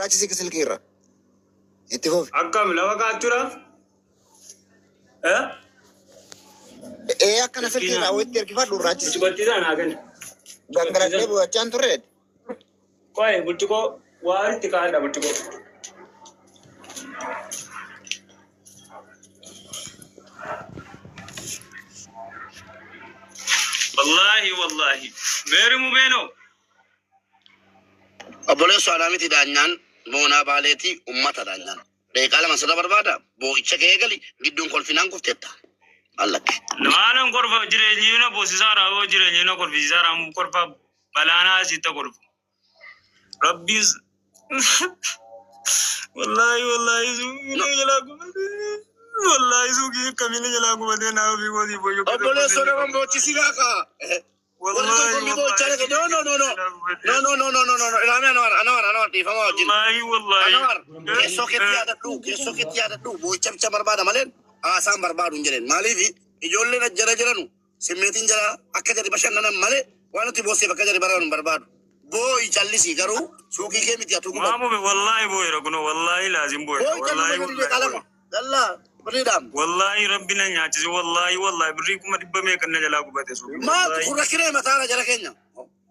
Achi siqi silkii irra. Itti fufi. Akkam lafa kaa'achuudhaaf? Eh? Ee akkana silkii irraa wayitti ergifadhu irraa achi siqi. Burcuqootti isaa naa kenni. Gangaladhee bu'achaan turre. Qoy burcuqoo waa itti kaa'adha burcuqoo. Wallaahi wallaahi. Meeri mubeenoo. Obboleessoo anaa miti daanyaan boonaa baaleeti ummata daanyaan. Daqiiqaa lama sirra barbaada boo'icha kee eegali gidduun kolfinaan kuftetta. Allakke. Maalan korfa jireenyi na boosisaara yoo jireenyi na kolfisiisaara korfa balaanaa asitti kolfu. Rabbiis wallaahi wallaahi suuqii na jalaa gubatee wallaahi suuqii akkamii na jalaa gubatee naa ofii kootii boyyoo Obboleessoo nama boochisiraa kaa. Warri dorgommii boo'ichaa dhaqe. No no no no. No no no no no no no. Ilaamee Anwar Anwar Anwar dhiifama wajjin. Wallaahi wallaahi. Anwar keessoo keetti yaadadhu keessoo keetti yaadadhu boo'icha bicha barbaada malee haasaan barbaadu hin jedheen. Maaliif ijoolleen ajjara jiranu simmeetiin jara akka jarri bashannanan malee waan nuti boosseef akka jarri baranu hin barbaadu. Boo'i callisii garuu suuqii kee miti atuu gubadhu. Maamu wallaahi boo'eera kunoo wallaahi laazim boo'eera Boo'i calluma wallaahi gadi wallaahi qalama. boo'eera. Yallaa birriidhaam. Wallaahi rabbi na nyaachise wallaahi wallaahi birrii 500,000 meeqa na jalaa gubate suuqii Maaltu wallaahi. kun rakkinee mataara jara keenya.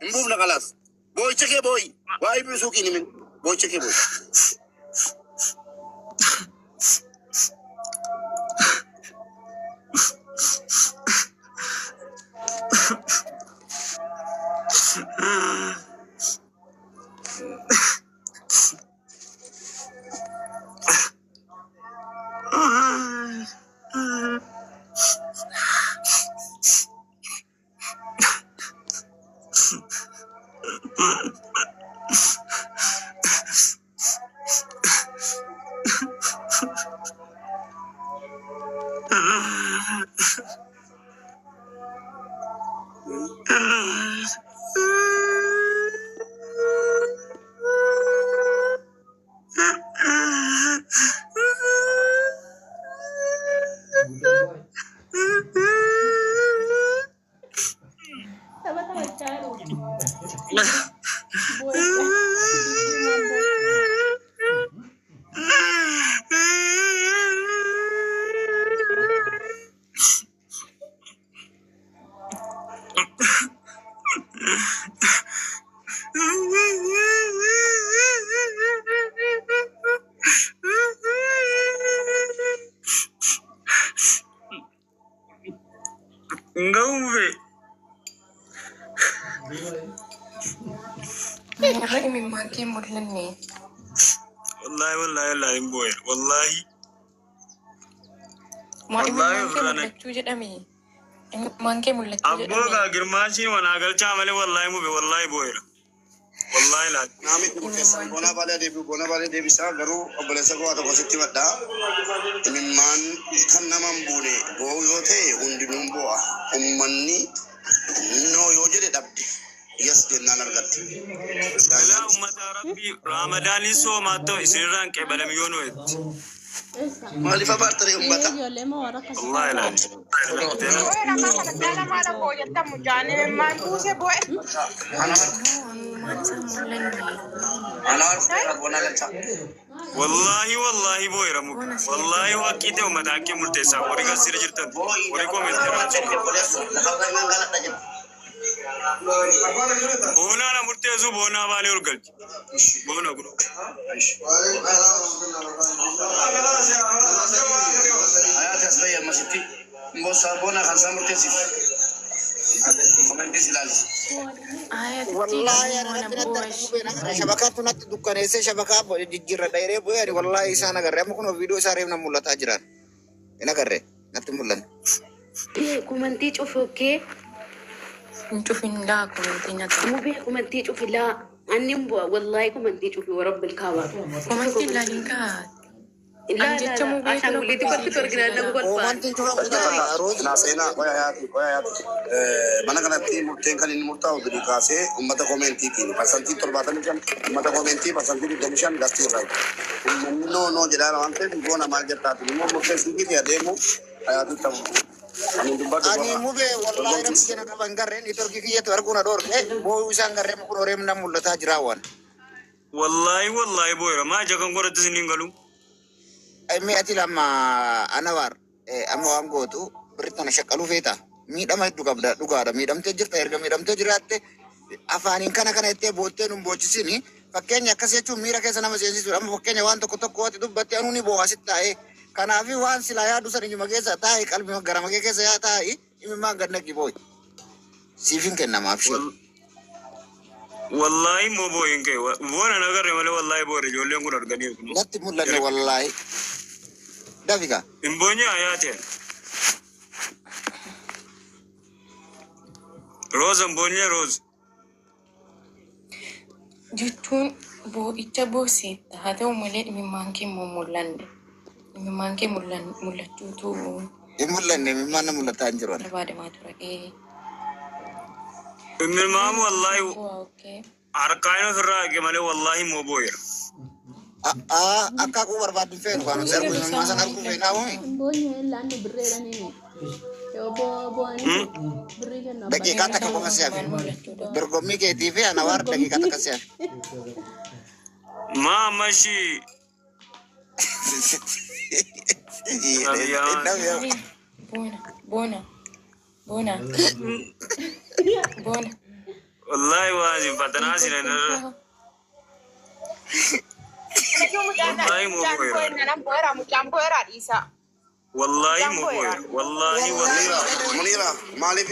Hin buufna kalaas. Boo'icha kee boo'i. Waa'ee biisuu kiin himin. Boo'icha kee boo'i. Tapha taphachaa jiru. Boo'icha. Diddiimaan boo'a. Ngauve. Warra imimmaan kee mul'anne. Wallahi wallahi wallahi hin boo'eera. Wallahi. Maa Wallahi imimmaan kee ofirraa na mul'achuu jedhame. Imimmaan kee mul'achuu Abboo jedhame. kaa girmaashiin wanaa galchaa malee wallahi mube wallahi boo'eera. Wallahi laati. Naa miti murteessaan Imimmaan boonaa kee. baalee deebi'u boonaa baalee deebisaa garuu obboleessa koo waa tokko sitti madhaa. Imimmaan kan nama hin buune boo'u yoo ta'e hundinuun boo'a. Ummanni noo yoo jedhe dhabde. Yes jennaan argatte. Silaa Daanyaan ummata rabbii Raamadaaniin soomaa ta'u isinirraan qeebalame yoo nu'etti. maaliif abaartare ummata? Ijoollee moo warra akkasii Wallahi ta'a? laati. Boo'eera ammaa kana caala maala boo'e jettan mucaan imimmaan buuse boo'e. Anwar No, imimmaan isaa mul'anne. Anwar kufeera boonaa galchaa. Wallahi wallahi boo'eera mube. Boona si Wallahi ergame. waaqii ta'e ummata haqqee murteessaa. Warri garsira jirtan Boo'ii warri lafa koomentii irra irraa hin obboleessu lafa irra hin galadha jedhu. Boonaa na murteessu boonaa baalee ol galchi. Boona kun. Hayaati as bahi ammasitti. Boossaa boonaa kan isaa murteessiif. Komentis ilaalis. Ayatti Wallaahi ana imimmaan natti natti boo'esh. argamu beena agarre shabakaatu natti dukkaneessee shabakaa jijjiirradha yeree bu'ee ani wallaahi isaan agarre amma kun viidiyoo isaa reef na mul'ataa jiran hin agarre natti mul'anne. Kumantii cufi okkee. Hin cufin laa komentii nata. Mubee kumantii cufi laa. Anni hin bu'a wallahi kumantii cufi warabbil kaaba. Cufi Komentii kumantii. laalin kaa. Laa An laa jecha laa mubeetu na ashaanguliitii kolfitu kolfisiise arginaan nama silaa. kolfaan. Koomantiin cufamu jira roozii. Naa seenaa qoya hayaati qoya hayaati. Mana kanatti murteen kan inni murtaa'u durii kaasee uummata koomentiitiin 75% uummata koomentii 25% gastii irraa. Uummanni noo noo jedhaa waan ta'eef boona maal jettaatiin immoo murteessiitii adeemu hayaati ta'u. Ani dubbadhu Ani boona. mube wallahi rabbi jena qaba hin garreen itorki kiyyatu arguu na dhoorge boo'uu isaan garree kun horeem na mul'ataa jira waan. Wallaahi wallaahi boo'eera. Maa ija kan godhattis inni hin galu. Mee ati lama Anwaar amma waan gootu birri tana shaqqaluu feeta. Miidhama hedduu qabda dhugaadha. Miidhamtee jirta erga miidhamtee jiraatte afaaniin kana kana jettee boottee nun boochisini. Fakkeenya akkas jechuun miira keessa nama seensisuudha. Amma fakkeenya waan tokko tokko ati dubbatte anuu ni boo'a sitti taa'ee. Kanaafi waan silaa yaadu san ijuma keessa taa'i qalbii garama kee keessa yaa taa'i imimmaan gad naqi boo'i. Siifin kennama abshir. Wallaahi immoo boo'in kee. Boona na agarre malee wallaahi boo'eera ijoolleen kun arganiiru. Natti mul'anne wallaahi. Dafika. Hin boonye hayaateen. Rooza hin boonye Rooz. Jechuun boo'icha boosseetta haa ta'u malee imimmaan kee immoo mul'anne. Imimmaan kee mul'achuutu Hin mul'anne imimmaan na mul'ataa hin jiru. barbaadamaa ture. Imimmaan wallaahi Waa okay. harkaan ofirraa haqe malee wallaahi immoo boo'eera. Akka haquu barbaaddu hin feenu kan nuti arguu imimmaan sana arguu feenaa uumi. Boonye laannu birreedhaniini. Yoo bo'anii birrii kennu abbaan. Daqiiqaa takka qofa si hafe. Dorgommii keetii fi Anwaar daqiiqaa takka si hafe. Maa amma ishii Boona boona boona boona. Wallaahi waa isin fatanaa isin irra. Wallaahi moo boo'eera. Mucaan boo'eera dhiisa. Wallaahi moo boo'eera. Wallaahi Munira, wallaahi. Munira, maaliif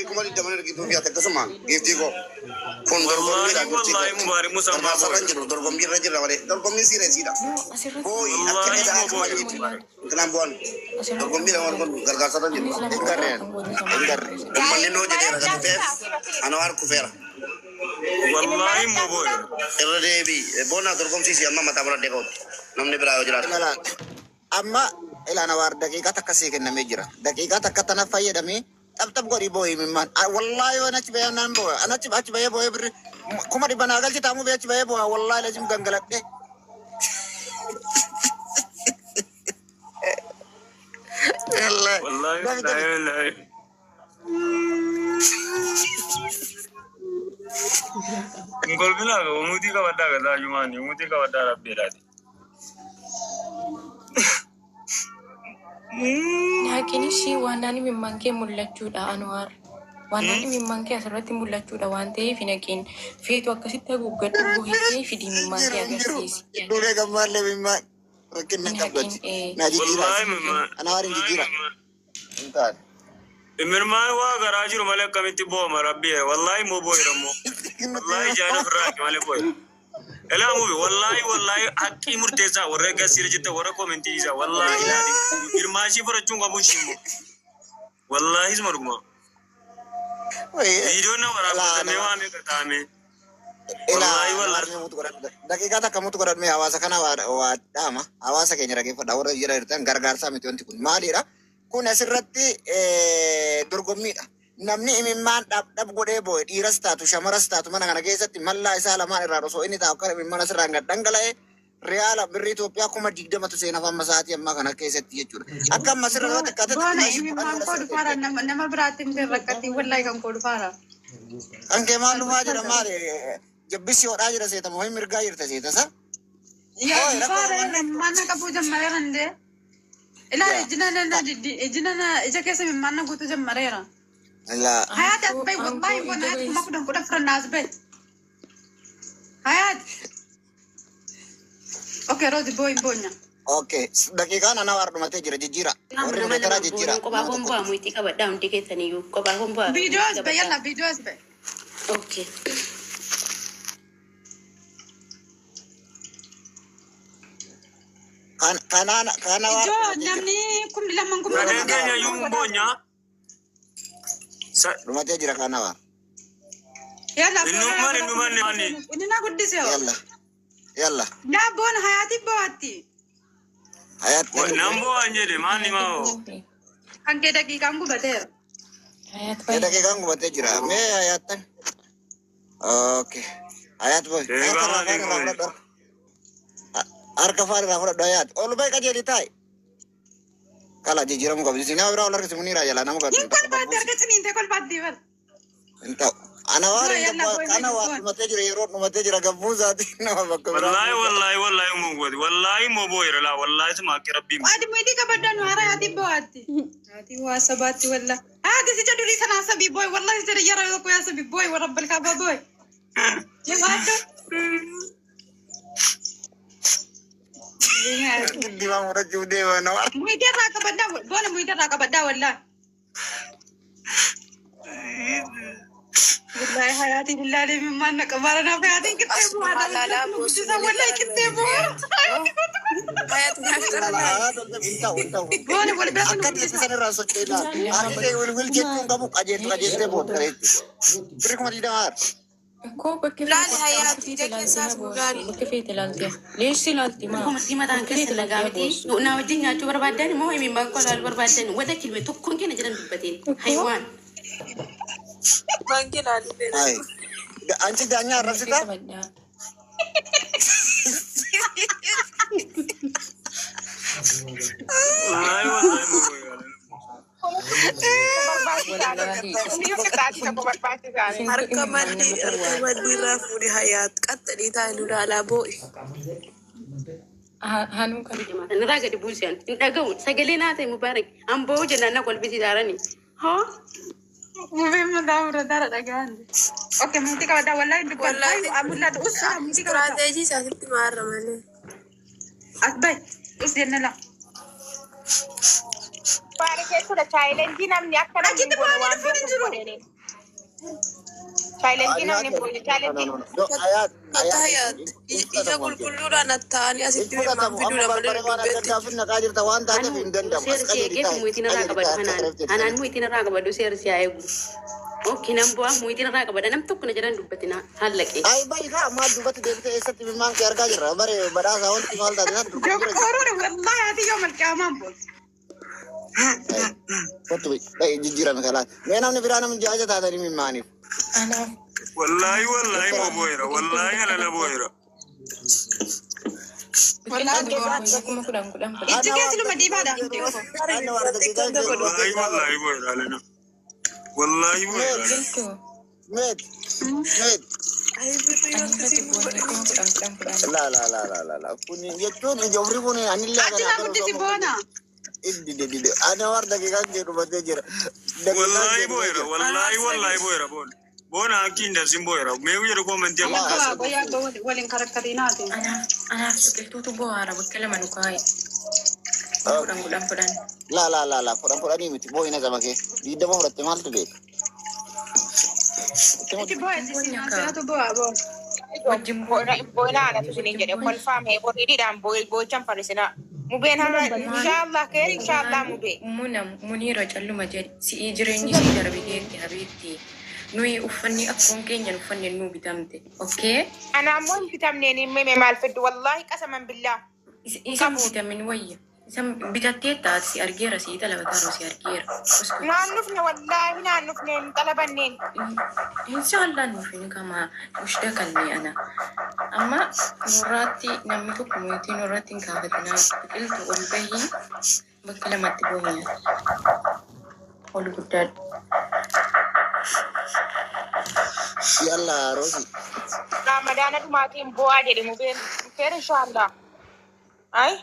20,000 ergituu fi ati akkasumaan giiftii koo kun dorgommiidha Wallaahi giiftii wallaahi koo. mubaarik Musaa maa Gargaarsa irra boo'eera. hin jiru dorgommii irra jirra malee dorgommiin siireesiidha. Asirratti Booyi akka Wallaahi edaa moo akka boo'eera maliiti. mubaarik. Kanaan bu'an dorgommiidha waan kun gargaarsa irra hin jiru. Hin garreen. Hin garre. Uummanni noo jedheera kan dhufeef Anwaar kufeera. Wallaahi moo boo'eera. Irra deebii boona dorgomsiisi amma mataa muradhee ka'utti namni biraa yoo jiraate. Ilala amma ila Anwaar daqiiqaa takka sii kennamee jira. Daqiiqaa takka tana fayyadamee xapxap godhii boo'i imimmaan. Wallaahi yoo achi bahee naan boo'a. Anachi achi bahee boo'ee birri 100,000 naa galchi taamuu bee achi bahee boo'a. Wallaahi lazim gangaladhe. Wallaahi. Wallaahi Dafi dafi. wallaahi wallaahi. Hin kolfinaa qabu mutii qabadhaa gataa jumaani mutii qabadhaa rabbeedhaati. Nyaaqin ishii waan naan imimmaan kee mul'achuudha Anwaar. Waan naan imimmaan kee asirratti mul'achuudha waan ta'eef hin haqin. Feetu akkasitti haguuggadhu boohitee fidi imimmaan kee Hin jiru. agarsiisi. Duulee gammaallee imimmaan rakkina Hin hin qabdu haqin achi. ee. Naa jijjiiraas. Wallaahi mimmaan. Anwaar hin jijjiira. Hin taane. Imimmaan waa garaa jiru malee akkamitti boo'ama rabbi wallaahi moo boo'eera immoo. Wallaahi jaan ofirraa haqe malee boo'eera. Elaa mubi wallaahi wallaahi haqqii murteessaa warra gasiira jette warra koomentii isaa wallaahi laati hirmaashii fudhachuun qabu ishii immoo. Wallaahi isuma dhuguma. Viidiyoon na waraabbatamee waa meeqa taa'ame. Wallaahi wallaahi. Daqiiqaa takka mutu godhadhee hawaasa kana waa dhaama. Hawaasa keenya dhaggeeffadha. Warra jira jirtan gargaarsaa miti wanti kun maalidha? Kun asirratti dorgommiidha. Namni imimmaan dhab dhab godhee boo'e dhiiras taatu shamaras taatu mana kana keessatti mallaa isaa lamaan irraa osoo inni taa'u kan imimmaan asirraa gad dhangala'e riyaala birrii Itoophiyaa 20,000tu seenaaf amma sa'aatii ammaa kana keessatti jechuudha. Akka amma asirra yoo xiqqaate Boona xiqqaa ishii imimmaan 10 koo dhufaara nama biraatti miti rakkatti wallaahi kan koo dhufaara. Kan kee maal dhufaa jira maali? Jabbisi hodhaa jira seeta moo hin mirgaa jirta seeta sa? Yaa Ooy rakkoo dhufaara waan imimmaan na qabuu jammareera indee. Ilaali yaa ijina na ijina na ija keessa imimmaan na guutuu jammareera. laa Hayaati as Ankoo bahi ankoo wallaahi ija boona hayaati kuma keessa. kudhan kudha furan as bahi. Hayaati. Okay Roozi boo'i boonya. Okay, daqiiqaan Anwaar dhumatee jira jijjiira. Warri Nama mudeetaraa lama jijjiira boonuun kophaa nama koon tokkotti. bu'aa muyitii qabadhaa hundi keessaniyyuu kophaa koon bu'aa Viidiyoo muyitii as bahi qabadhaa. yalla viidiyoo as bahi. Okay. Kanaan kan Anwaar Ijoo dhumatee jira. namni kumni lamaan kumni Sadeen kudhan keenya afur iyyuu hin godhaa. boonyaa. Dhumatee jira kan Anwaar. Yalla boona Innummaan boona innummaan guddisee maali? inni na guddisee hoo. Yalla yalla Laa boona hayaati bo'aatti. hayaatti Nan bo'aan jedhe maal himaa Hayaati hoo? boo'e. Kan kee daqiiqaan gubateera. Hayaat Mee bahi. daqiiqaan gubatee jira. Mee hayaattan. Okay. Hayaat boy. Eegaa Harka irraa maaliin afaan irraa goone? fudhadhu. Harka afaan irraa fudhadhu hayaat. Ol bahi qajeeli taa'i. Kala jijjiiramuu qabdi. Nama biraa ol harkisi muniiraa jala nama Hin gaddu takka kolbaatti babbuusi. harka ciniintee kolbaatti bar. Hin ta'u. Ana Boo waan yalla boo kana waan boon. dhumatee jira yeroo dhumatee jira gabbuu isaatii nama bakka biraa. Wallahi wallahi wallahi moo gooti. Wallahi moo boo'eera laa wallahi suma akka rabbiin. Ati muitii qabaddaa nu hara ati bo'aatti. Ati waa sabaatti walla. Ati sicha durii sana sabii booy wallahi sicha yeroo tokko yaa sabii booy warra balkaaba booy. Jabaadhu. Dimaa murachuu deema nama. Muitii irraa qabaddaa boona muitii irraa qabaddaa wallaa. Wallahi hayaatiin illaalee mimmaan na qabaara naaf hayaatiin qixxee bu'aa. Laalaa boosu Guddisa wallahi qixxee bu'aa. Hayat naaf xaralaa. Boona wal bira Akka teessisan irraa socho'e ilaala. Harki kee wilwil jechuun qabu qajeeltu qajeeltee booda reetti. Birri 20,000 haara. Koo bakka Laali feete hayaat bakka feete ija ilaaltee keessaas na boossu. gaarii. Bakka feete ilaaltee. Leessi ilaalti maa. Komantii mataan Bakka feete keessa ilaaltee nagaa miti. boossu. Na wajjin nyaachuu barbaaddan immoo himimmaan koo laaluu barbaaddan wata kilme tokkoon keenya jedhan dubbateen. Haywaan. Baankii laalii Ayi. Anchi daanyaa Muitii arrabsitaa? qabadhaa. Wallahi wallahi moo boo'eera. Barbaachisaadha. Wallahi Inni qixxaati tokko barbaachisaadha. isintu Harka imimmaan maddii nama harka dhowwaadha. maddii irraa fuudhi hayaat qaxxanii taa'e nu laalaa boo'i. Hanuu kan Irraa gadi buusiyan. Hin dhaga'u. Sagalee naa ta'e mubaarak. An boo'u jennaan na kolfisiisaarani. Haa? Mubeen mataa murataara dhagaan. Okay, muitii qabaddaa wallahi dubbadhu. Wallaahi Mul'atu usaa muitii qabaddaa. istiraateejii isaatitti maarra malee. As bahi. Us jenna laa. Baari jechuudha chaayilenjii namni akka namni Achitti hin goone bu'anii waan dhufuun hin beekuuf jiru. godheen. Chaayilenjii namni hin goone chaayilenjii. Ayaat Hatta ayaat hayaat hin ija fudhatamu wanti. qulqulluudhaan attaa'anii Hin asitti imimmaan fudhatamu amma fiduudha malee barbare waan adda dubbeetti. addaa naqaa jirta waan taateef Anu hin danda'amu. As seera si qajeeli eegeef taa'e muyitiin irraa qajeeli qabadhu taa'e akka hanaan. reefte Hanaan muyitiin irraa qabadhu seera si haa eegu. Okay nan bu'aa muyitiin irraa qabadha. Nam tokko na jedhan dubbatina hallaqee. Ayi bayi kaa maal duubatti deebitee eessatti imimmaan kee argaa jirra. Bare badhaasa wanti maal taate san durba jira. Doktoruun wallahi ati yoo malqaamaan boos. Kottu bayi jijjiirame kalaa. Mee namni biraa namni jaaja taatanii imimmaaniif. anaaf Wallahi wallahi moo anaaf boo'eera. biqiltuun Wallahi bakka alala tokko boo'eera. biqiltuun tokko 10,000 10,000 fudhadha. Ijji Ana keessa waan luma diimaadha. ana waan daqiiqaa kee Wallahi dhumatee jira. wallahi boo'eera alala. Wallahi boo'eera Meet alala. Biqiltuu meet meet. Ayi birrii ani wanti irratti siin boonee godhe. 10,000 10,000 fudhanna. La la la la la la. Kun jechuun ija ofii kun anillee Achi kana naa gara guddisi osoo boona. Iddi didi. Ana waan daqiiqaan kee dhumatee jira. Daqiiqaan Wallahi kee dhumatee boo'eera. jira. Wallahi wallahi boo'eera boona. Boona akki hin dabsin boo'eera. Mee guyyaa koomantii amma Laa Akka as waa qoyaa waliin karakkariinaati. Anaaf anaaf biqiltuutu bo'aara bakka lama nu kaa'e. 10,000 10,000 fudhanna. La la la la fudhan fudhanii miti boo'ina saba kee 20 fudhatte maaltu beeka. Itti Itti muti. bu'aa Wajjin itti boonya siinaa kaa. seenatu bu'aa boona. Wajjin boonya Boona alatu isiniin wajjin jedhe boonya. kolfaame horiidhaan boochan farisinaa. Mubeen hama Maal inshaallah keer inshaallah maal mubee. muna muniira calluma jedhi si'ii jireenyi sii darbiteetti habiibti. Nuyi uffanni akkoon keenya uffanne nuu bitamte. Okay? Ana ammoo hin bitamneen hin mime maal fiddu wallahi qasaman billaa hin Isan qabuun. bitamin wayya. Isan bitatteetta si argeera si xalabataaru si argeera. Uskut. Naan dhufne wallahi naan dhufne hin xalabanneen. Inshaallah nuuf hin kama ushda kalne ana. Amma nurraatti namni tokko mootii nurratti hin kaafatinaa biqiltuu ol bahii bakka lamatti boonya ol guddaadha. Yalla Roosi. Ramadaana dhumaatiin bu'aa jedhe mubeen. Keer inshaallah. Ay.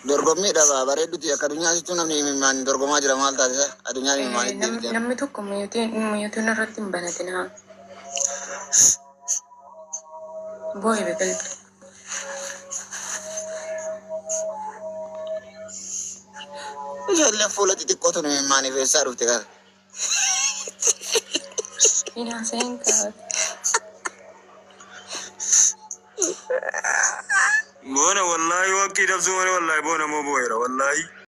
Dorgommii dhaba bareedduti akka addunyaatittuu namni imimmaan dorgomaa jira maal taate addunyaan imimmaanitti deebite. Namni tokko mootii nurratti hin banatinaa. Boo'i biqiltu. Ijoolleen fuula xixiqqootu imimmaaniif eessaa dhufte kana. Hin haasa'in kaafate. Boona wallahi wakkii dabsuu malee wallahi boona moo boo'eera wallahi.